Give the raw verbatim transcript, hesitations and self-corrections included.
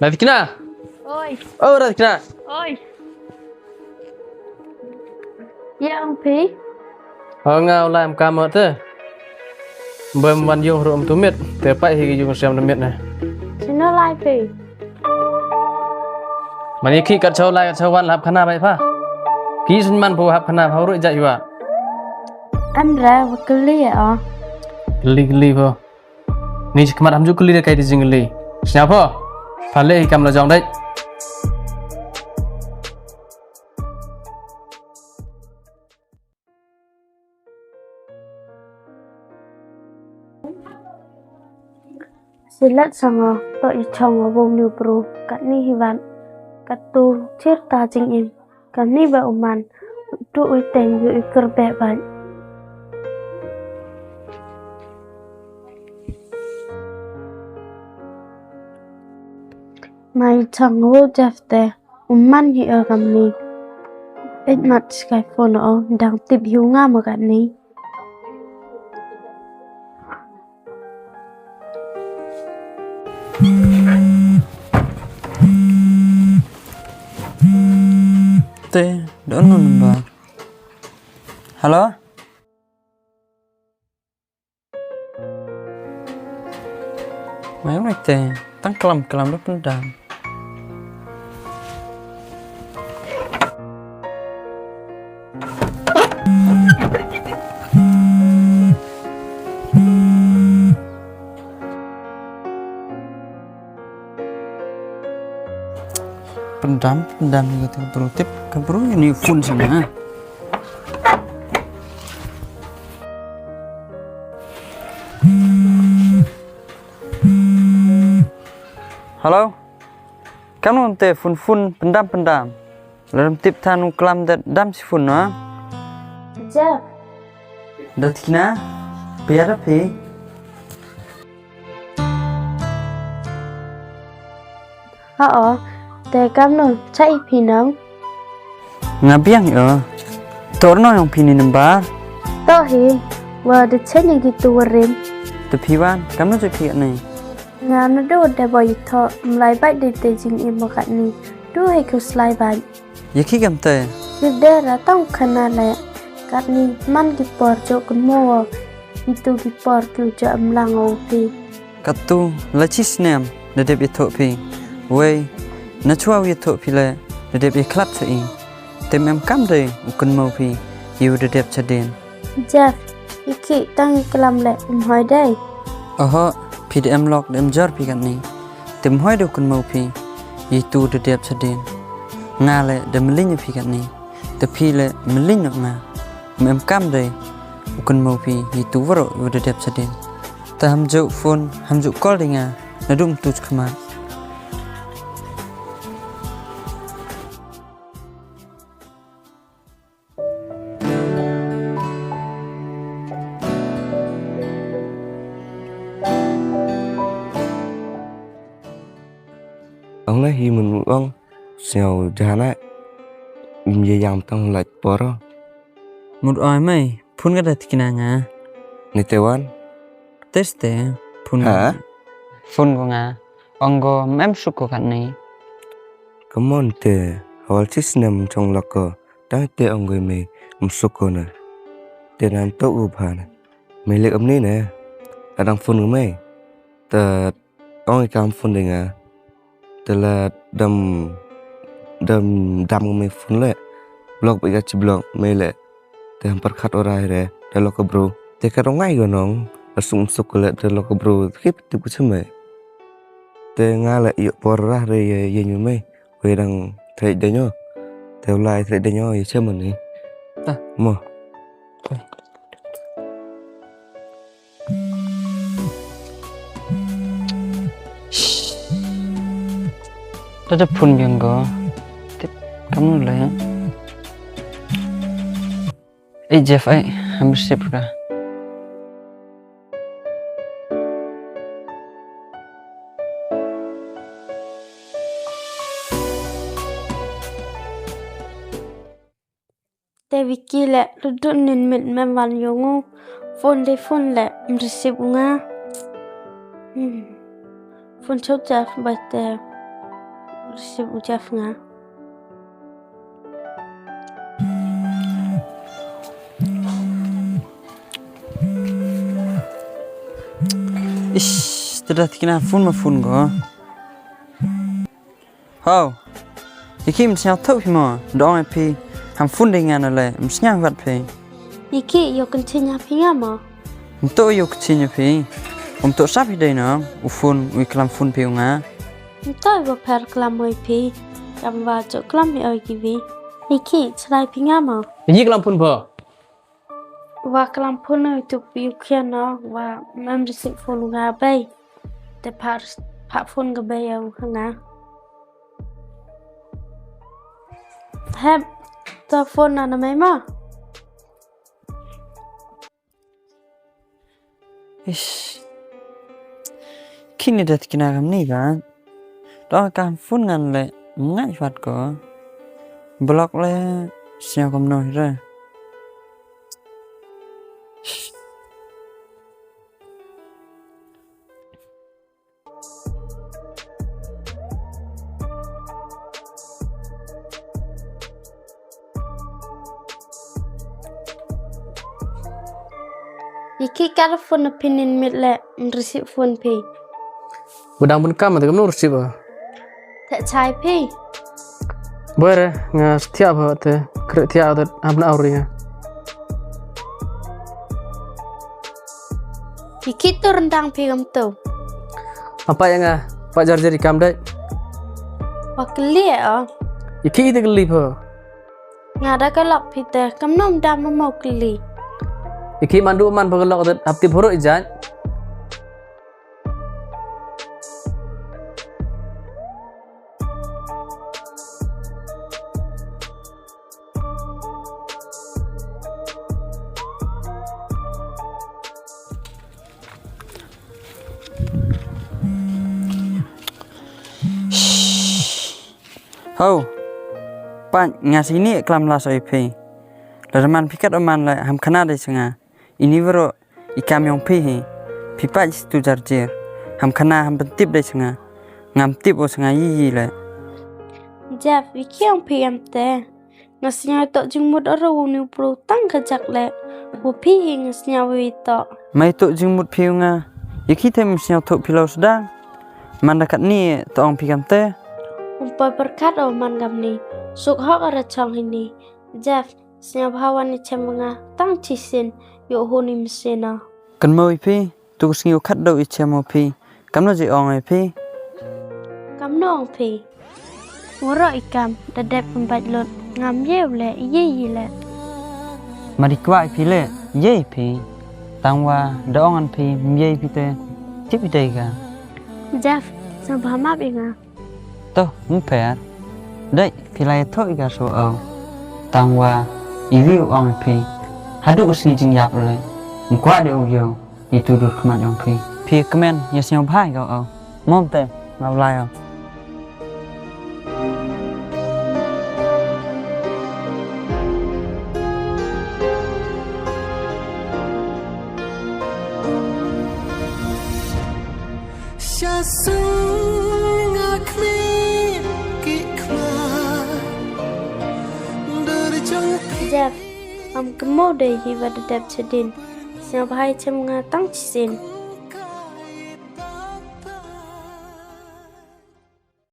Ratikna. Oi. Oh, Ratikna. Oi. Ya, ong phi. Oh, nga u lai em kam te. Bem wan yung ru em tu mit, te pai hi yung sem mit ne. Sino lai phi? Mani ki kat chau lai kat chau wan lap khana bai pha. Ki sin man pu hap khana pha ru ja yua. An ra wa kli ya o. Kli kli pho. Ni chi khmat ham ju kli da kai ti jing kli. Sñiaw pho. Pha le hi kam la jong dai. Silat sango, to i chong o bom niu bru, kat ni hi wan, kat tu chir ta jing im, kat ni ba u man, tu u teng yu i kyrbe bai. Mai chong o Jeff te. U man hi o kam ni. Eit mat skai phone o, dang tip hi u nga mo kat ni. Te, don no number. Hello? Mai ong te, tang klam klam da pyndam. Pyndam, pyndam ni kata ka bru tip, ka bru ya ni phone sana. Hello? Kamno te phone phone pyndam pyndam. Ladam tip than u klam da dam si phone no. Ja. Ratikna, pia da phi. Ha o, te kamno, cha i phi nang? Nga biang o. Tor no yong phi ni number. To hi, wa de chen ya ki tu warim. Te phi wan, kamno cha phi ni? Nga na do de boy tho, mlai bai de te jing im kat ni. Du hi ku slai bai. Ya ki kam te? Ni de ra tang khana le. Kat ni man ki por jo kun mo. Itu ki por ki u ja em lang o phi. Katu la chi snem da dep ya thoh phi. Wei, na chwa ya thoh phi le da dep ya khlap cha i. Te em kam de u kynmaw phi, ya u da dep cha den. Jeff, i ki tang i klam le um hoi de. Oho, phi da em lok da em jor phi kat ni. Te em hoi de u kynmaw phi, ya itu da dep cha den. Nga le da mlin ya phi kat ni. Te phi le mlin nok nga. Em kam de u kynmaw phi, ya itu waroh u da dep cha den. Te ham ju phone, ham ju call de nga, na dum tu khmat. Ong na hi mun ong, sñiaw jahana, im ye yang tang lait poro. Mut oi mai, phone ka da tikna nga. Ni te wan? Test te, phone. Ha? Phone ko nga. Ong ko mem suk ko kat ni. Come on te, hawal chi snem chong lok ko. Tang te ong ko me, em suk ko na. Te nan to u bha na. Me lek am ni na. Adang phone ko me. Ta ong i kam phone de nga. Te la dam, dam, dam me phone le. Block ba i ka chi block me le. Te ham pyrkhat o rai re, da lok ka bru. Te ka rong ngai ko nong, la suk suk ko le, da lok ka bru, kip tip ko chim me. Te nga le, yo por rah re, ye, ye ñu me. Wei dang thrai de ño. Te u lai thrai de ño, ye chim ni. Ta. Mo. Tada phone biang ko. Tip, kamnu le. Ei, Jeff, ei, ham receive ka. Te Vicky le, du du nin mit mem wan yong u. Phone de phone le, em receive u nga. Hmm. Phone chau Jeff bai te. Receive u Jeff nga. Ish, te da tikna phone ma phone ko. Haw. Iki ym sñiaw thoh phi mo, da ong i phi, ham phone de nga na le, ym sñiaw wat phi. Iki yoh kynchiñ ya phi nga mo. Ym toh yoh kynchiñ ya phi. Ym toh sap hi dei no, u phone, u i klam phone phi u nga. Ym toh i wa pher klam mo i phi. Kam wa jooh klam hi o i ki wi. Iki chrai phi nga mo. Iki klam phone pho. Wa klam phone no itu pi u khian no, wa mem receive phone nga bei. Te phah, phah phone ka bei ya u nga. Hep, to phone na na mei ma. Ish. Kini da tikna kam ni ba. To kam phone ngan le, ngai wat ko. Block le, sñiaw kam no re. Iki kar phone na phi nin mit le, ym receive phone phi. Wa dang bun kam, te kam no receive a. Te chai phi. Boi re, nga thiah bha te, kre thiah te, hap na au ri nga. Iki tu rendang phi kam tu. Apa ya nga, pa jar jar i kam dei. Wa kylli o. Iki i te kylli pho. Nga da ka lok phi te, kam nom da ma mo kylli. Iki man du man pho ka lok te, hap ti phoro i jait. Ho. Pat nga sini klam la soi phi. La man phi kat o man le ham khana dei sa nga. Ini bro. I kam yong phi hi, phi pat jistu jar jer. Ham khana ham pyntip dei sa nga. Ngam tip o sa nga yi yi le. Jeff, i khiang phi em te. Nga sñiaw toh jingmut aro u ni u bru tang ka jak le. U phi hi nga sñiaw wi toh. Mai toh jingmut phi u nga. I khi them sñiaw toh phi lo sdang. Man da kat ni toh ong phi kam te. Um poi pyrkhat o man kam ni. Suk hok ara chong hi ni. Jeff, sñiaw bha wan i chem nga tang chisien, yoh hun i msien o. Kan mo i phi, tu sngi u khat do i chem o phi. Kam no ji ong i phi. Kam no ong phi. Waro i kam, da dep pynbait lut, ngam ye u le, ye i le. Ma di kwah i phi le, ye i phi. Tang wa, da ong an phi, ye i phi te, tip i te i ka. Jeff, sñiaw bha map i nga. Toh, ym pher. Dei, phi lai thoh i ka so o. Tang wa, i wi u ong i phi. Hadu u sngi jingyap le. Ym kwah de u yoh. I tu dur khmat yong phi. Phi kmen, ya sñiaw bha i ka o. Mom te, ngau lai o. Sha sung nga khmih ki khmat dur jong phi. Jeff, am kynmaw de hi wa da dep chadien. Sñiaw bha i chem nga tang chisien.